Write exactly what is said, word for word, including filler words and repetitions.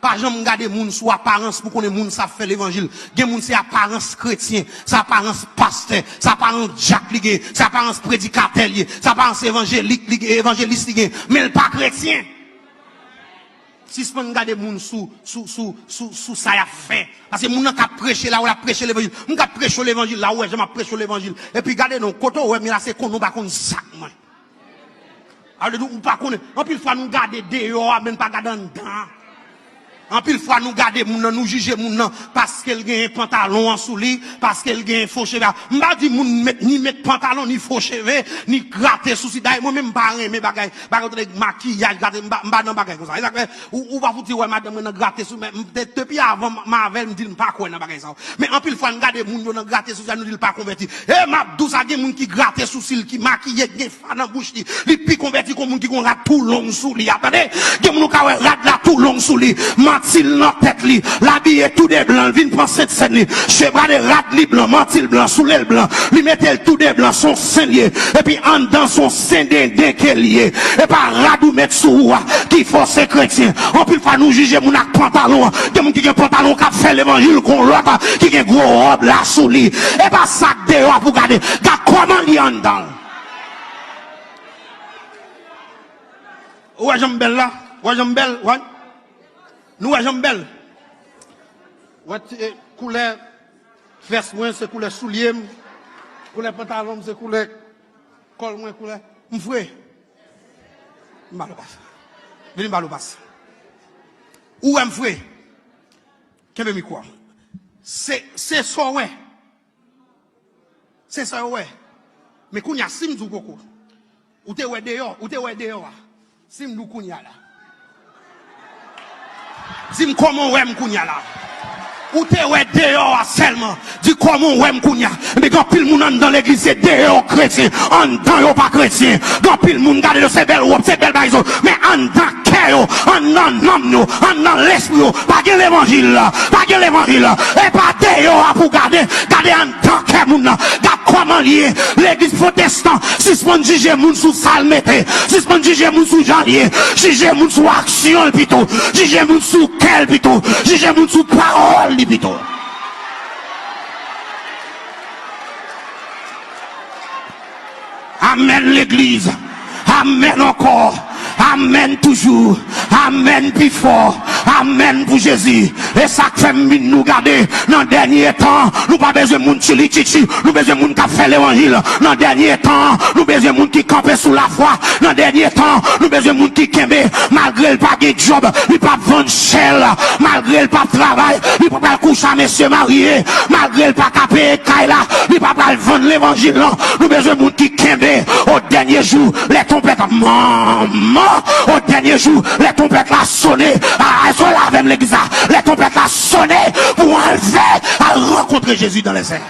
Pa janm gade moun sou aparans pou konnen moun sa ap fè levanjil. Gen moun se aparans kretyen, se aparans pastè, se aparans dyak li gen, se aparans predikatè li ye, se aparans evanjelik li gen, evanjelis li gen, men l pa kretyen. Sispann gade moun sou, sou, sou, sou, sou sa y ap fè. Paske moun nan k ap preche la, w ap preche levanjil. Moun k ap preche levanjil la, ou wè jan m ap preche levanjil. Epi gade non, kote w wè m ye la, se konnen w pa konn zak mwen. A vle di ou pa konnen. Anpil fwa nou gade deyò a, men n pa gade anndan an. Anpil fwa nou gade moun nan, nou jije moun nan paske l gen pantalon an sou li, paske l gen fo cheve a. M pa di moun met, ni met pantalon, ni fo cheve, ni grate sousi. Dayè mwen menm m pa renmen bagay, bagay tande makiyaj, grate, m pa, m pa nan bagay konsa. E sa k fè ou, ou pa fouti wè madanm mwen nan grate sou, men m te, depi avan m, m avè l, m di l m pa kwè nan bagay sa yo. Men anpil fwa n gade moun yo nan grate sousi a, nou di l pa konvèti. E m ap di w sa, gen moun ki grate sousi l, ki makiye, ki gen fa nan bouch li. Li pi konvèti ke moun ki gon rad tou long sou li a. Tande, gen moun ou ka wè rad la tou long sou li, manti l nan tèt li, l abiye tou de blan, l vin pran Sent Sèn li, chevre de rad li blan, manti l blan, soulye l blan, li mete l tou de blan, se yon sen l ye. Epi anndan se yon sen denden ke l ye. E pa rad ou met sou ou a ki fè w se kretyen. Anpil fwa nou jije moun ak pantalon an. Gen moun ki gen pantalon k ap fè levanjil, gon lòt ki gen gwo wòb la sou li. E pa sa k deyò a pou gade. Gad kòman li anndan. Ou wè jan m bèl la? Ou wè jan m bèl? Wè? Nou wè jan m bèl? Wè ti, eh, koulè vès mwen, se koulè soulye m. Koulè pantalon m, se koulè kòl mwen, koulè. M fre. M ba l ou pas. Vini m ba l ou pas. Ou wè m fre. Kenbe mikwo a. Se, se sa w wè. Se sa yo wè. Men kounye a, si m di w koko, ou te wè deyò, ou te wè deyò a. Si m di w kounye a la. Di m kòman w wè m kounye a la. Ou te wè deyò a sèlman. Di kòman w wè m kounye a. Men gen anpil moun anndan legliz, se deyò kretyen. Anndan yo pa kretyen. Gen anpil moun gade yo, se bèl wòb, se bèl bagay yo. Men anndan kè yo, anndan nanm yo, anndan lespri yo. Pa gen levanjil la. Pa gen levanjil la. E pa deyò a pou gade. Gade anndan kè moun nan. Gad kòman l ye. Legliz pwotestan, sispann jije moun sou sa l mete. Sispann jije moun sou jan l ye. Jije moun sou aksyon l pito. Jije moun sou kè l pito. Jije moun sou pawòl li pito. Amèn, legliz. Amèn ankò. Amèn toujou. Amèn pi fò. Amèn pou Jezi. E sa k fè m vin nou gade nan dènye tan. Nou pa bezwen moun tchilichichi. Nou bezwen moun k ap fè levanjil. Nan dènye tan, nou bezwen moun ki kanpe sou lafwa. Nan dènye tan, nou bezwen moun ki kenbe. Malgre l pa gen djòb, li p ap vann chè l. Malgre l p ap travay, li pa pral kouche a mesye marye. Malgre l pa ka peye kay la, li pa pral vann levanjil lan. Nou bezwen moun ki kenbe. Au dernier jour, les trompettes, manman, au dernier jour, les trompettes la sonné. A, èske w la avè m legliz la? Les trompettes la sonné pou anlve, al rankontre Jezi dans les airs.